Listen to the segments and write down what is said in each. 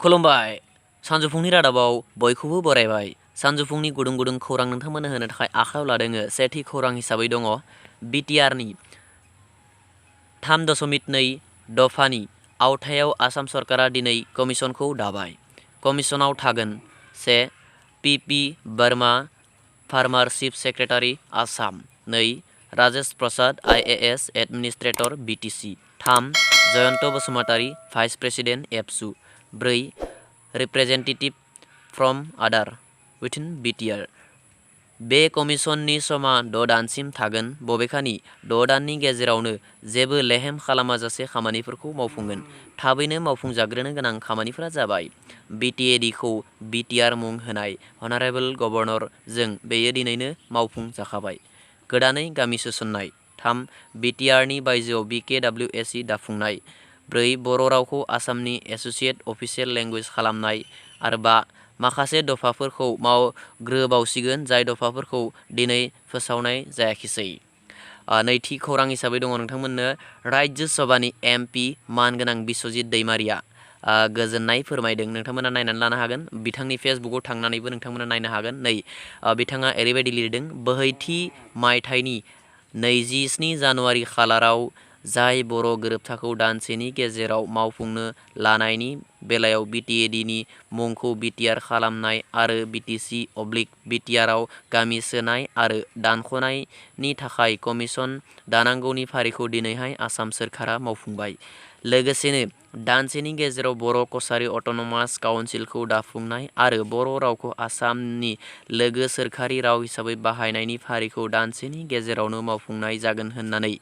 खुलुमबाय सानजौफुंनि रादाबाव बयखौबो बरायबाय। सानजौफुंनि गुदुं गुदुं खौरां नोंथांमोननो होनो थाखाय आखायाव लादोङो। सेथि खौरां हिसाबै दङ बिटिआरनि 3.2 दफानि आवथायाव आसाम सरकारा दिनै कमिसनखौ दाबाय। कमिसनाव थागोन 1. P Barma former chief secretary Assam, 2. Rajesh Prasad IAS administrator BTC, 3. Jayanta Basumatary vice president ABSU, 4. Representative from other within BTR. बे कमिसननि समा 6 दानसिम थागोन, बबेखानि 6 दाननि गेजेरावनो जेबो लेहेम खालामाजासे खामानिफोरखौ मावफुंगोन। थाबैनो मावफुंजाग्रोनो गोनां खामानिफोरा जाबाय बिटिएडिखौ बिटिआर मुं होनाय। अनारेबल गभर्नरजों बेयो दिनैनो मावफुंजाखाबाय। गोदानै गामि सोसननाय। 3. बिटिआरनि बायजोआव BKWSI दाफुंनाय। 4. बर' रावखौ आसामनि एस'सियेट अफिसियेल लेंगुवेज खालामनाय। आरो 5. माखासे दफाफोरखौ मावग्रोबावसिगोन जाय दफाफोरखौ दिनै फोसावनाय जायाखिसै। नैथि खौरां हिसाबै दङ नोंथांमोननो राज्यो सभानि MP मानगोनां बिस्वजित दैमारिया गोजोननाय फोरमायदों। नोंथांमोना नायनानै लानो हागोन। बिथांनि फेसबुकआव थांनानैबो नोंथांमोना नायनो हागोन। बिथाङा ओरैबायदि लिरदों, बोहैथि मायथाइनि 27 जानुवारि खालाराव जाय बर' गोरोबथाखौ दानसेनि गेजेराव मावफुंनो लानायनि बेलायाव बिटिएडिनि मुंखौ बिटिआर खालामनाय आरो BTC/बिटिआरआव गामि सोनाय आरो दानख'नायनि थाखाय कमिसन दानांगौनि फारिखौ दिनैहाय आसाम सोरखारा मावफुंबाय। लोगोसेनो दानसेनि गेजेराव बर' कछारी अट'नमास काउन्सिलखौ दाफुंनाय आरो बर' रावखौ आसामनि लोगो सोरखारि राव हिसाबै बाहायनायनि फारिखौ दानसेनि गेजेरावनो मावफुंनाय जागोन होननानै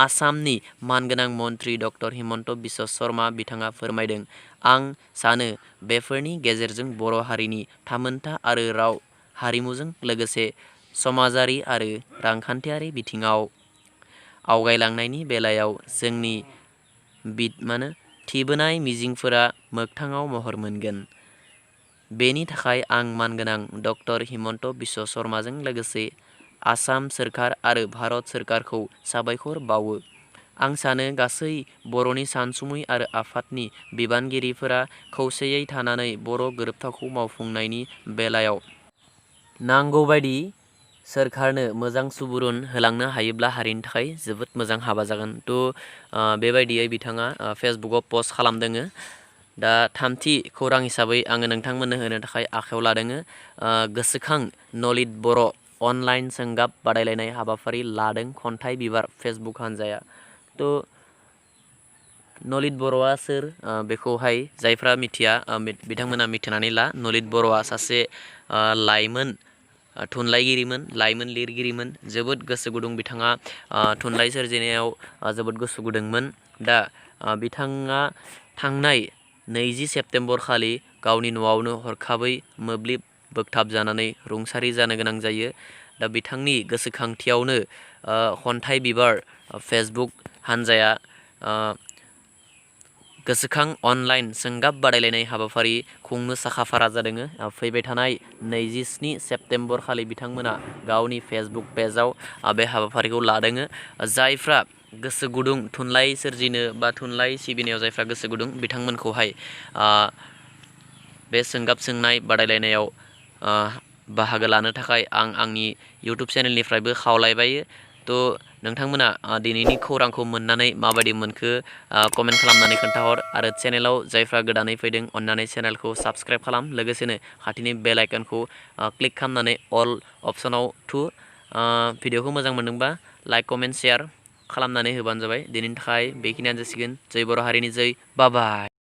आसामनि मानगोनां मन्त्रि डक्टर हिमन्त बिश्व शर्मा बिथाङा फोरमायदों। आं सानो बेफोरनि गेजेरजों बर' हारिनि थामोनथा आरो राव हारिमुजों लोगोसे समाजारि आरो रांखान्थियारि बिथिङाव आवगायलांनायनि बेलायाव जोंनि थिबोनाय मिजिंफोरा मोगथाङाव महर मोनगोन। बेनि थाखाय आं मानगोनां डक्टर हिमन्त बिश्व शर्माजों लोगोसे आसाम सोरखार आरो भारत सोरखारखौ साबायखर बावो। आं सानो गासै बर'नि सानसुमै आरो आफादनि बिबानगिरिफोरा खौसेयै थानानै बर' गोरोबथाखौ मावफुंनायनि बेलायाव नांगौबायदि सोरखारनो मोजां सुबुरुन होलांनो हायोब्ला हारिनि थाखाय जोबोद मोजां हाबा जागोन। बेबायदियै बिथाङा फेसबुकआव पस्ट खालामदोङो। दा थामथि खौरां हिसाबै आङो नोंथांमोननो होनो थाखाय आखायाव लादोङो गोसोखां नलित बर' अनलाइन सोंगाब बादायलायनाय हाबाफारि लादों खन्थाइ बिबार फेसबुक हानजाया। नलित बर'आ सोर बेखौहाय जायफ्रा मिथिया बिथांमोना मिथिनानै ला। नलित बर'आ सासे लाइमोन थुनलाइगिरिमोन, लाइमोन लिरगिरिमोन। जोबोद गोसो गुदुं बिथाङा थुनलाइ सोरजिनायाव जोबोद गोसो गुदुंमोन। दा बिथाङा थांनाय 20 सेप्तेम्बर खालि गावनि न'आवनो हरखाबै मोब्लिब बोगथाबजानानै रुंसारि जानो गोनां जायो। दा बिथांनि गोसोखांथियावनो खन्थाइ बिबार फेसबुक हानजाया गोसोखां अनलाइन सोंगाब बादायलायनाय हाबाफारि खुंनो साखाफारा जादों। फैबाय थानाय 27 सेप्तेम्बर खालि बिथांमोना गावनि फेसबुक पेजाव बे हाबाफारिखौ लादों। जायफ्रा गोसो गुदुं थुनलाइ सोरजिनो बा थुनलाइ सिबिनायाव जायफ्रा गोसो गुदुं बिथांमोनखौहाय बे सोंगाब सोंनाय बादायलायनायाव बाहागो लानो थाखाय आं आंनि इउटुब चेनेलनिफ्रायबो खावलायबाय। नोंथांमोना दिनैनि खौरांखौ मोननानै माबायदि मोनखो कमेन्ट खालामनानै खोन्थाहर। आरो चेनेलाव जायफ्रा गोदानै फैदों अननानै चेनेलखौ साबस्क्राइब खालाम। लोगोसेनो खाथिनि बेल आइकनखौ क्लिक खालामनानै अल अपसनाव थु। भिडिअखौ मोजां मोनदोंबा लाइक कमेन्ट शेयार खालामनानै होबानो जाबाय। दिनैनि थाखाय बेखिनियानो जासिगोन। जै बर' हारिनि जै। बाय बाय।